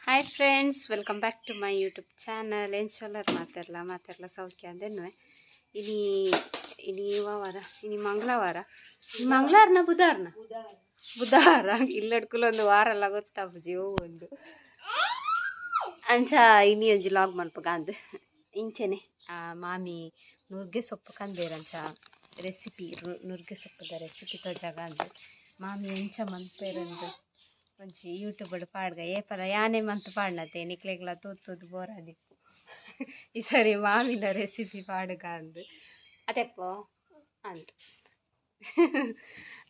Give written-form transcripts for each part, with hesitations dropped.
Hi friends, welcome back to my YouTube channel. ಎಂಚೊಲ್ಲರ್ ಮಾತೆರ್ಲ ಮಾತೆರ್ಲ ಸೌಖ್ಯ ಅಂದೆನ್ನುವೆ. ಇನಿ ಇನಿ ವಾರ, ಇನಿ ಮಂಗಳವಾರ, ಮಂಗಳವಾರನ ಬುಧವಾರನ ಬುಧವಾರ ಇಲ್ಲಡ್ಕುಲ ಒಂದು ವಾರಲ್ಲ ಗೊತ್ತಾಪುಜಿ. ಓ ಒಂದು ಅಂಚ ಇನಿ ಒಂಜಿ ಲಾಗ್ ಮನ್ಪುಗ ಅಂದ್ ಇಂಚೆನೆ ಮಾಮಿ ನುರ್ಗೆ ಸೊಪ್ಪು ಕಂದೇರ್. ಅಂಚ ರೆಸಿಪಿ, ನುರ್ಗೆ ಸೊಪ್ಪುದ ರೆಸಿಪಿ ತೋಜಾಗ ಅಂದ್. ಮಾಮಿ ಎಂಚ ಮನ್ಪೇರಂದು ಒಂಜಿ ಯೂಟ್ಯೂಬ್ ಪಾಡ್ಗ. ಏಪಲ ಯಾನೆ ಮಂತ್ ಪಾಡ್ನತೆ, ನಿಕ್ಲೆಗ್ಲ ತೂತುದು ಬೋರಾದಿಪ್ಪು. ಈ ಸರಿ ಮಾಮಿನ ರೆಸಿಪಿ ಪಾಡುಗ ಅಂದ್ ಅತೆಪ್ಪೋ ಅಂದ್.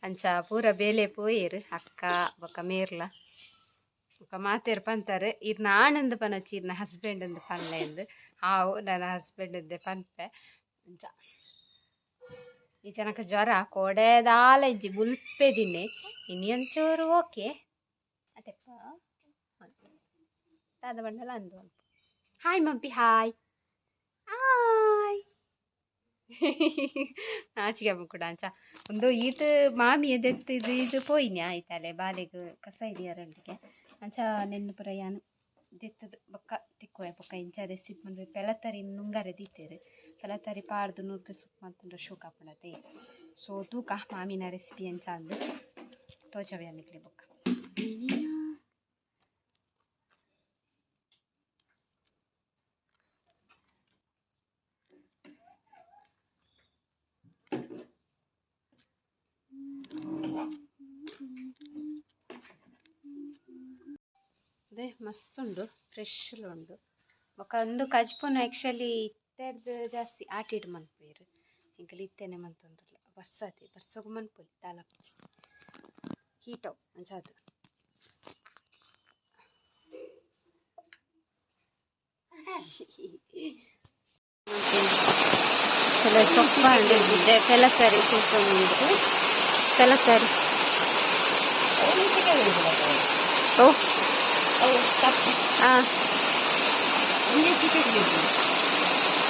ಅಂಚ ಪೂರ ಬೇಲೆ ಪೋಯೆರ್ ಅಕ್ಕ ಬೊಕ್ಕ ಮೇರ್ಲ ಬೊಕ್ಕ ಮಾತೆರ್ ಪಂತಾರೆ ಇರ್ನ ಆನಂದ್ ಪನೊಚ್ಚಿ, ಇರ್ನ ಹಸ್ಬೆಂಡ್ ಅಂದ್ ಪನ್ಲೆ ಅಂದ್. ಹಾವು ನನ್ನ ಹಸ್ಬೆಂಡ್ ಅಂದೆ ಪನ್ಪೆ. ಅಂಚ ಈ ಜನಕ ಜ್ವರ ಕೋಡೆದಾಲ ಇಜ್ಜಿ, ಬುಲ್ಪೆ ದಿನ್ನೆ. ಇನಿ ಒಂಚೂರು ಓಕೆ ಅತೆಪ್ಪ. ದಾದ ಬಂಡಲ ಅಂದು. ಹಾಯ್ ಮಂಪಿ, ಹಾಯ್ ಹಾಯ್. ನಾಚಿಕೆ ಕೂಡ. ಅಂಚ ಒಂದು ಈತ್ ಮಾಮಿ ಎದೆತ್ತು ಇದು ಇದು ಪೋಯಿನಿ ಆಯ್ತಲೆ ಬಾಲೆಗ್ ಕಸ ಇದೆಯರಂಟಿಗೆ. ಅಂಚ ನೆನ್ನು ಪೂರ ಯಾನ್ ದೆತ್ತದು ಬೊಕ್ಕ ತಿಕ್ಕುವೆ. ಬೊಕ್ಕ ಇಂಚ ರೆಸಿಪಿ ಮನ್ಪೆ. ಪೆಲತರಿ ನುಂಗರೆ ದೀತೆರ್. ಪೆಲತರಿ ಪಾಡ್ದು ನುರ್ಗೆ ಸೊಪ್ಪು ಮಲ್ತುಂಡ ಶೋಕ್ ಆಪುಂಡತೆ. ಸೊ ತೂಕ ಮಾಮಿನ ರೆಸಿಪಿ ಎಂಚ ಅಂದ್ ತೋಜವೆ ನಿಕ್ಲೆ ಬೊಕ್ಕ. ಅದೇ ಮಸ್ತ್ ಉಂಡು, ಫ್ರೆಶ್ ಉಂಡು. ಬೊಕ್ಕ ಒಂದು ಕಜ್ಪುನು ಆ್ಯಕ್ಚುಲಿ ಇತ್ತೆಡ್ದು ಜಾಸ್ತಿ ಆಟಿಡ್ ಮನ್ಪುವೆರ್. ಎಂಕುಲು ಇತ್ತೆನೆ ಮಂತೊಂದುಲ್ಲ. ಬರ್ಸತಿ ಬರ್ಸೊಗು ಮನ್ಪೊಲಿ, ದಾಲ ಹೀಟವು. ಅಂಚಾದ್ ಕೆಲವು ಸೊಪ್ಪು ಪೆಲತರಿ ಉಂಟು, ಪೆಲತರಿ. ಓ ಹಾಂ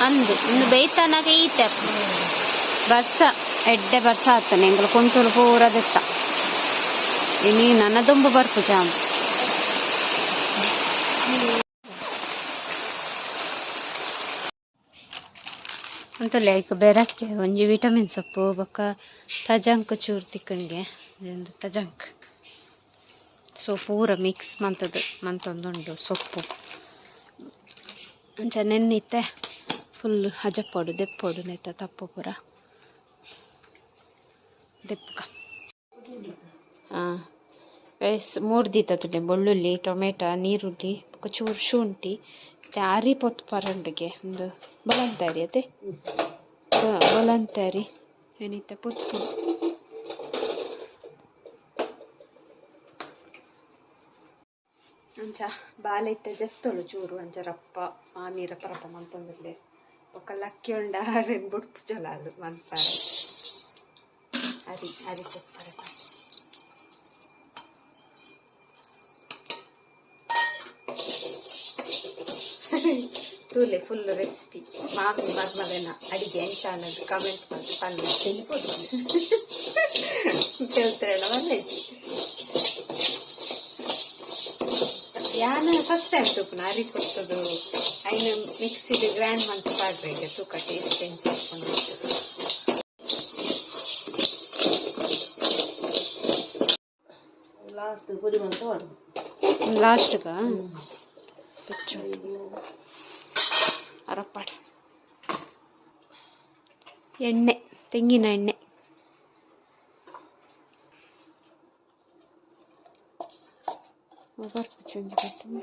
ಅಂದು ಒಂದು ಬೇಯ್ತನಾಗ ಈತೆ ಬರ್ಸ ಎಡ್ಡೆ ಬರ್ಸ ಆತನೆ. ಎಂಕುಲು ಕೊಂಟುಲು ಪೂರ ದೆತ್ತ. ಇನಿ ನನ ದುಂಬು ಬರ್ಪು ಜಾಮ್ ಅಂತಲ್ಲ. ಐಕ್ ಬೆರಕ್ಕೆ ಒಂಜಿ ವಿಟಮಿನ್ ಸೊಪ್ಪು ಬೊಕ್ಕ ತಜಂಕ್ ಚೂರು ತಿಕ್ಕಣಿಗೆ ಒಂದು ತಜಂಕ್. ಸೊ ಪೂರ ಮಿಕ್ಸ್ ಮಂತದು ಮಂತೊಂದುಂಡು ಸೊಪ್ಪು. ಅಂಚ ನೆನ್ನಿತ್ತೆ ಫುಲ್ ಅಜಪ್ಪೊಡು, ದೆಪ್ಪೊಡು. ನೆತ್ತ ತಪ್ಪು ಪೂರ ದೆಪ್ಪುಗ. ಹಾಂ ಬೇಸ್ ಮೂರ್ದಿತ್ತ ತುಲೆ ಬೆಳ್ಳುಳ್ಳಿ, ಟೊಮೆಟೊ, ನೀರುಳ್ಳಿ ಬೊಕ್ಕ ಚೂರು ಶುಂಠಿ. ಇತ್ತೆ ಅರಿ ಪೊತ್ತು ಪರಂಡುಗೆ ಒಂದು ಬೊಲಂತರಿ ಅತೆ ಬೊಲಂತರಿ ಏನಿತ್ತೆ ಪೊತ್ತು. ಅಂಚ ಬಾಲೆ ಇತ್ತೆ ಜತ್ತೊಲು ಚೂರು. ಅಂಚ ರಪ್ಪ ಮಾಮಿ ರಪ್ಪ ರಪ್ಪ ಮಂತೊಂದುಲ್ಲೆರ್. ಬೊಕ್ಕ ಲಕ್ಕಿ ಉಂಡ ಅರೆನ್ ಬುಡ್ಪುಜೊಲಾಲ್ ಮನ್ಪರೆ. ಅರಿ ಅರಿ ಪೊತ್ಪರೆ. ತೂಲೆ ಫುಲ್ ರೆಸಿಪಿ. ಮಾಮಿ ಮರ್ಮಲೆನ ಅಡಿಗೆ ಎಂಚ ಅನ್ನೋದು ಕಮೆಂಟ್ ಮಲ್ತ್ ಪನ್ಲೆ. ತೆಲ್ತೆರ್ಂಡ ಮಲ್ಲೆಜ್ಜಿ. ಯಾನ್ ಫಸ್ಟ್ ಟೈಮ್ ತೂಪುನ ಅರಿ ಪೊತ್ತುದು ಐನ್ ಮಿಕ್ಸಿಡ್ ಗ್ರೈಂಡ್ ಮಂತ್ ಪಾಡ್ರೆ. ತೂಕ ಟೇಸ್ಟ್ ಎಂಚ ಉಪ್ಪುಂಡು. ಲಾಸ್ಟ್ ಪೊಡಿ ಮಂತ ಪಾಡುದು. ಲಾಸ್ಟ್ಗ ಅರಪ್ಪಾಡ ಎಣ್ಣೆ, ತೆಂಗಿನ ಎಣ್ಣೆ. ಬರ್ಪುಜಿ ಒಂಜಿ ಬರ್ತದೆ.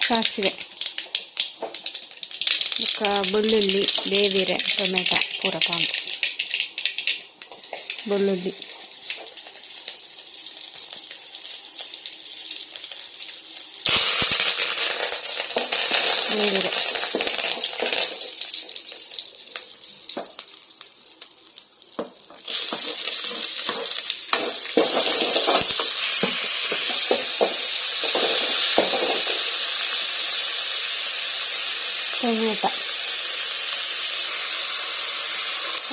ಸಾಸಿವೆ ಬೊಕ್ಕ ಬೆಳ್ಳುಳ್ಳಿ, ಬೇವಿರೆ, ಟೊಮೆಟೊ ಪೂರ ಪಾಂಡು. ಬೆಳ್ಳುಳ್ಳಿ, ಬೇವಿರೆ, ಟೊಮೆಟೊ,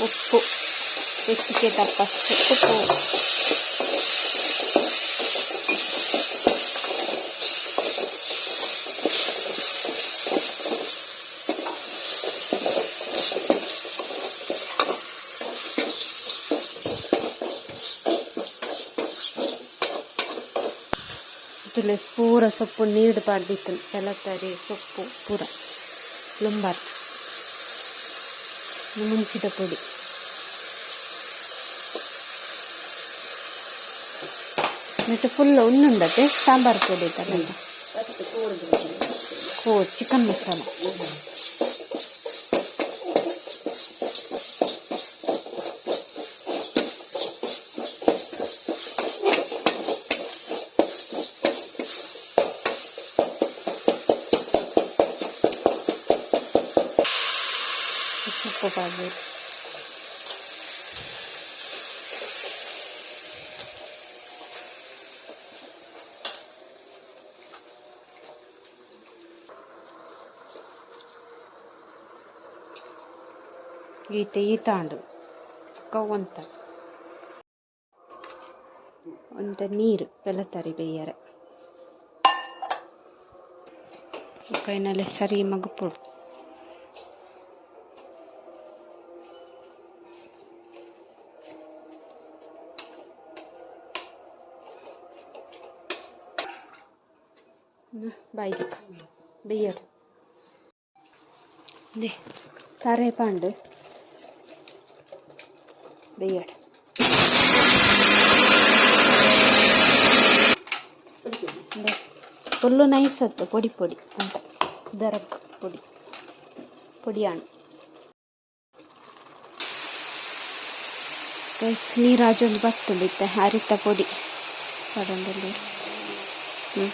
ಉಪ್ಪು, ರುಚಿಗೆ ತಕ್ಕಷ್ಟು ಉಪ್ಪು. ತುಲೆ ಪೂರ ಸೊಪ್ಪು ನೀರು ಪಾಡ್ದಿತ್ತು ಪೆಲತರಿ ಸೊಪ್ಪು ಪೂರ ಲುಂಬಾರ್ ಮುಂಚಿದ ಪೊಡಿ ನೆಟ್ಟು ಫುಲ್ ಉಂದುಂಡತೆ ಸಾಂಬಾರು ಪೊಡಿ ಇತ್ತಲ್ಲ. ಓ, ಚಿಕನ್ ಮಸಾಲ. ಸೊಪ್ಪು ಪಾಡ್ಬೇಕು. ಈತ ಈತಾಂಡು ಕವ್ವಂತ ಒಂತ ನೀರು ಪೆಲತರಿ ಬೇಯರೆ ಕೈನಲ್ಲಿ ಸರಿ ಮಗುಪುಡು. ಬಾಯ್ದಿಕ್ಕ ಬೇಯಡು they ತಾರೆ ಪಾಂಡು ಬೇಯಡು. ಫುಲ್ಲು ನೈಸ್ ಅತ್ತು, ಪೊಡಿ ಪೊಡಿ ಅಂತ ದರಕ್ ಪೊಡಿ ಪೊಡಿಯಾಣು. ಗೈಸ್, ನೀರಾಜೊಂದು ಬತ್ತುಂಡಿತ್ತೆ. ಅರಿತ ಪೊಡಿ ಪಡೊಂದುಲ್ಲೆರ್. ಹ್ಞೂ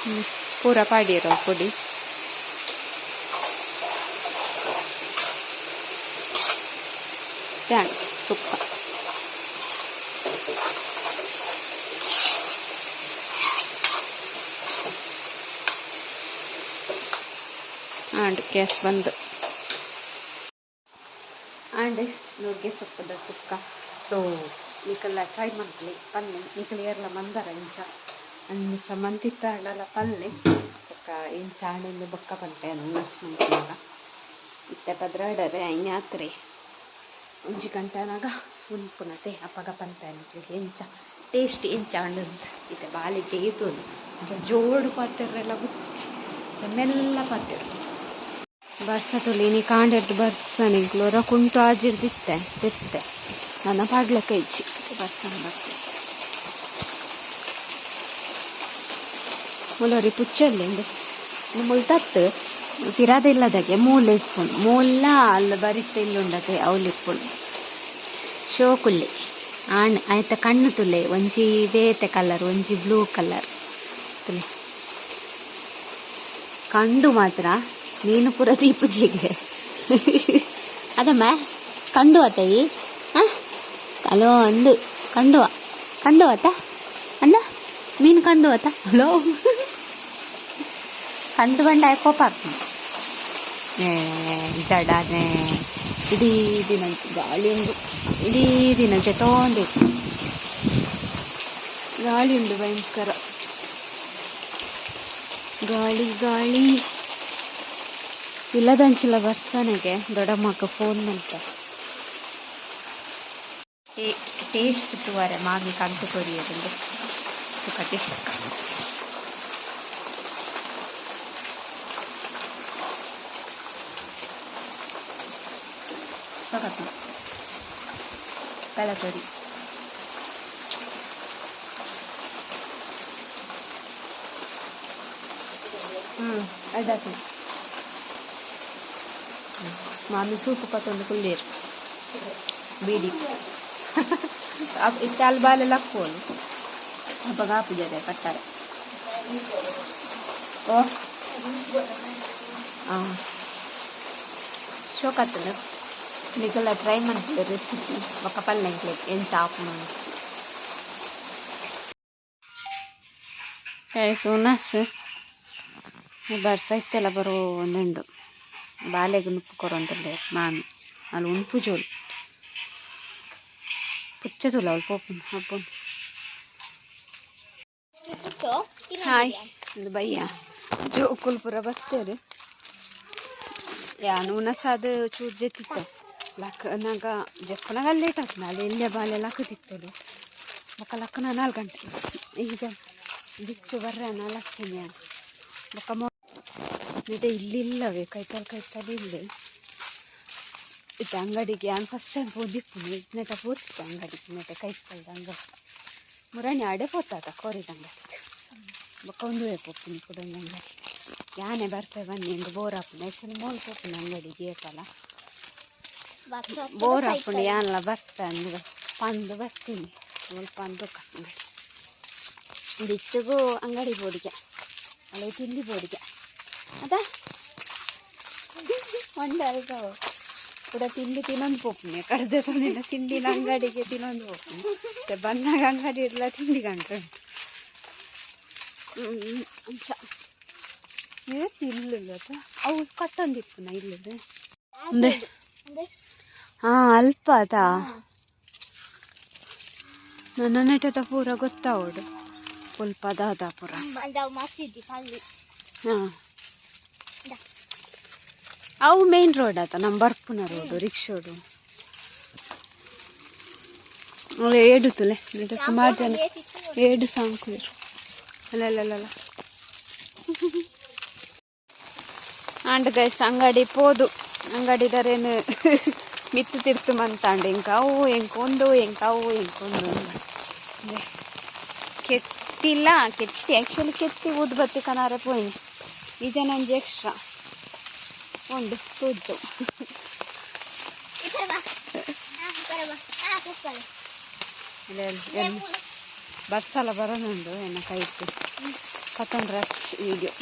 ಹ್ಞೂ ಪೂರ ಪಾಡಿರೋ ಪೊಡಿ. ಪ್ಯಾನ್ ಸುಕ್ಕ ಆಂಡ್ ಗ್ಯಾಸ್ ಬಂದು ಆಂಡ್ ನುಗ್ಗೆ ಸೊಪ್ಪುದ ಸುಕ್ಕ. ಸೊ ನಿಕಲ್ಲ ಟ್ರೈ ಮಲ್ಪಲೆ ಪನ್ನೆ. ನಿಕಲ್ ಏರ್ಲ ಮಂದರ ಇಂಚ ಅಂಚ ಮಂತಿತ್ತಾಂಡಲ ಪನ್ಲೆ. ಬೊಕ್ಕ ಇಂಚ ಆಂಡೊಂದು ಬೊಕ್ಕ ಪನ್ಪೆ ಉನಸ್ ಮನ್ಪುನಗ. ಇತ್ತೆ ಪದ್ರಾಡರೆ ಐನ್ ಆತ್ರೆ. ಒಂಜಿ ಗಂಟೆ ಆನಗ ಉನ್ಪುನತೆ, ಅಪಗ ಪನ್ಪೆ ನಿಕ್ಲೆಗ್ ಎಂಚ ಟೇಸ್ಟ್ ಎಂಚ ಆಂಡಂದ್. ಇತ್ತೆ ಬಾಲೆ ಜೇತೊಂದು ಅಂಚ ಜೋಡು ಪಾತೆರ್ರೆಲ ಗೊತ್ತಿಜ್ಜಿ, ಮೆಲ್ಲ ಪಾತೆರು. ಬರ್ಸ ತೂಲೆ, ಇನಿ ಕಾಂಡೆರ್ದ್ ಬರ್ಸನೆ. ಎಂಕ್ಲು ಒರ ಕುಂಟು ಆಜಿರ್ದಿತ್ತೆ ತೆತ್ತೆ ನನ ಪಾಡ್ಲೆಕ ಇಜ್ಜಿ. ಬರ್ಸನ ಬತ್ತೆ. ಮೂಲೊರಿ ಪುಚ್ಚೆ ಉಂದು ಮುಲ್ತತ್ತು ಪಿರಾದ ಇಲ್ಲದಾಗೆ ಮೂಲೆ ಇಪ್ಪುಂಡು. ಮೂಲ ಅಲ್ಲ ಬರಿತ ಇಲ್ಲುಂಡತೆ ಅವ್ಲು ಇಪ್ಪುಂಡು. ಶೋಕುಲ್ಲೆ ಆಣ್ ಆಯ್ತ. ಕಣ್ಣು ತುಲೆ, ಒಂಜಿ ಬೇತೆ ಕಲರ್, ಒಂಜಿ ಬ್ಲೂ ಕಲರ್. ತುಲೆ ಕಂಡು ಮಾತ್ರ ಮೀನು ಪೂರ ದೀಪುಜಿಗೆ ಅದಮ್ಮ. ಕಂಡು ಅತ್ತಯಿ ಹಲೋ ಅಂದು ಕಂಡುವ ಕಂಡು ಅತ್ತ ಅಂದ ಮೀನು ಕಂಡು ಅತ್ತ ಹಲೋ ಕಂಡು ಬಂಡ ಕೋಪ ಆಗ್ತದೆ. ಜಡನೆ ಇಡೀ ದಿನ ಗಾಳಿ ಉಂಡು. ಇಡೀ ದಿನ ಜೊತೊಂದು ಗಾಳಿ ಉಂಡು. ಭಯಂಕರ ಗಾಳಿ ಗಾಳಿ ಇಲ್ಲದಂಚಿಲ್ಲ ಬರ್ಸನೆಗೆ. ದೊಡ್ಡಮ್ಮಕ್ಕ ಫೋನ್ ಮಂತ ಟೇಸ್ಟ್ ತೂವರೆ ಮಾಮಿ ಕಂತು ಕೊರಿಯರಿಂದ ತುಕ ಟೇಸ್ಟ್. ಪೆಲತರಿ. ಹ್ಞೂ ಅಡ್ಡಾತು. ಮಾಮಿ ಸೂಪು ಪತ್ತೊಂದು ಕುಲ್ಲೇರು ಬೀಡಿ. ಇತ್ತೆ ಅಲ್ಲಿ ಬಾಲೆ ಲಕ್ಕೋನು ಅಪ್ಪಗ ಆಪುಜರೆ ಪಟ್ಟಾರೆ. ಓ ಹಾಂ, ಶೋಕಾತುಂಡು. ನಿಕಲ್ಲ ಟ್ರೈ ಮಲ್ಪುಲೆ ರೆಸಿಪಿ. ಬೊಕ್ಕ ಪಲ್ಲೆ ಎಂಕ್ಲೆಗ್ ಎಂಚ ಆಪುಂಡು. ಗೈಸ್, ಉನಸ್ ಬರ್ಸ ಇತ್ತೆಲ್ಲ ಬರೋ ಒಂದುಂಡು ಬಾಲೆಗ್ ನುಪ್ಪು ಕೊರೊಂದುಲ್ಲೆರ್ ಮಾಮಿ ಅಲ್ ಉನ್ಪುಜೋಲು ಪುಚ್ಚೆ ತೂಲ ಅವ್ಲು ಪೋಪುಂಡು ಅಪ್ಪುಂಡು. ಹಾಯ್ ಇಂದು ಬಯ್ಯ ಜೋಕುಲು ಪೂರ ಬತ್ತೆರ್ ಯಾನ್ ಉನಸಾದ್ ಚೂರು ಜೆತ್ತಿತ್ತೆ ಲಕ್ಕನಗ ಜೆಪ್ಪುನಗ ಲೇಟ್ ಆತ್ಂಡ್ ಅಲ್ಲಿ ಎಲ್ಯ ಬಾಲೆ ಲಕ್ಕದಿತ್ತೊಲು ಬೊಕ್ಕ ಲಕ್ಕನ 4 ಗಂಟೆ ಈಗ ಬಿಚ್ಚು ಬರ್ರೆ ಲಕ್ಕಿನಿ ಯಾನ್ ಬೊಕ್ಕ ನೆಟೆ ಇಲ್ಲಿಲ್ಲವೇ ಕೈತಲ್ ಕೈತಲ್ ಇಲ್ಲು ಇತ್ತೆ ಅಂಗಡಿಗೆ ಯಾನ್ ಫಸ್ಟ್ ಟೈಮ್ ಪೋದಿಪ್ಪುನು ನೆಟ ಪೋತಿತ್ತೆ ಅಂಗಡಿಗೆ ನೆಟೆ ಕೈತಲ್ದ ಅಂಗಡಿ ಮುರಣಿ ಆಡೆ ಪೋತಾತ ಕೋರಿದ ಅಂಗಡಿಗೆ ಬೊಕ್ಕ ಉಂದುವೇ ಪೋಪುನಿ ಕುಡೊಂಜಿ ಅಂಗಡಿ ಯಾನೆ ಬರ್ಪೆ ಬನ್ನಿ ಎಂಕ್ ಬೋರ್ ಆಪುಂಡು ಆ್ಯಕ್ಚುಲಿ ಮೋಲ್ ಪೋಪುನು ಅಂಗಡಿಗೆ ಏಪಲ ಬೋರ್ ಆಪುಂಡು ಯಾನ್ಲ ಬರ್ಪೆ ಅಂದ್ ಪಂದ್ ಬರ್ತೀನಿ ಮುಲ್ಪ ಅಂದುಕ ಅಂಗಡಿ ಬಿಚ್ಚುಗು ಅಂಗಡಿ ಬೋಡಿಗೆ ಅಲ್ಲ ತಿಂಡಿ ಬೋಡಿಗೆ ಅದ ಒಂಡೆ ಅಲ್ಪ ಕೂಡ ತಿಂಡಿ ತಿನ್ನೊಂದು ಪೋಪುನಿ ಕಡ್ದೆ ತಂದಿನ ತಿಂಡಿನ ಅಂಗಡಿಗೆ ತಿನ್ನೊಂದು ಪೋಪುನಿ ಮತ್ತೆ ಬಂದಾಗ ಅಂಗಡಿ ಇರಲ್ಲ ತಿಂಡಿ ಗಂಟೆ ಅಂಚ ಏತ್ ಇಲ್ಲಲ್ಲ ಅವು ಕಟ್ಟೊಂದಿಪ್ಪುನ ಇಲ್ಲದ ಅಂದೆ ಹಾಂ ಅಲ್ಪ ಅದಾ ನನ್ನ ನೆಟದ ಪೂರ ಗೊತ್ತಾವಡು ಪುಲ್ಪ ದಾದ ಪೂರ. ಹಾಂ ಅವು ಮೇನ್ ರೋಡ್ ಆತ ನಮ್ಮ ಬರ್ಪುನ ರೋಡು ರಿಕ್ಷೋಡು ಏಡು ತುಲೆ ನೆಟ ಸುಮಾರು ಜನ ಏಡು ಸಾಂಕುವೆರು ಅಲ್ಲ ಅಲ್ಲ ಅಲ್ಲ ಆಂಡ್ ಗೈಸ್ ಅಂಗಡಿ ಪೋದು ಅಂಗಡಿದರೇನು ಮಿತ್ತು ತಿರ್ತು ಮಂತಾಂಡ್ ಎಂಕ ಅವು ಎಂಕ ಒಂದು ಎಂಕ ಅವು ಎಂಕ ಒಂದು ಕೆತ್ತಿಲ್ಲ ಕೆತ್ತಿ ಆ್ಯಕ್ಚುಲಿ ಕೆತ್ತಿ ಊದ್ಬತ್ತಿ ಕನಾರೆ ಪೋಯಿನಿ ಈ ಜನ ಒಂಜಿ ಎಕ್ಸ್ಟ್ರಾ ಉಂಡು ತೂಜು. ಬರ್ಸಲ ಬರೋನುಂಡು ಎನ್ನ ಕೈಟ್ ಪತೊಂಡ್ರೆ ವೀಡಿಯೋ.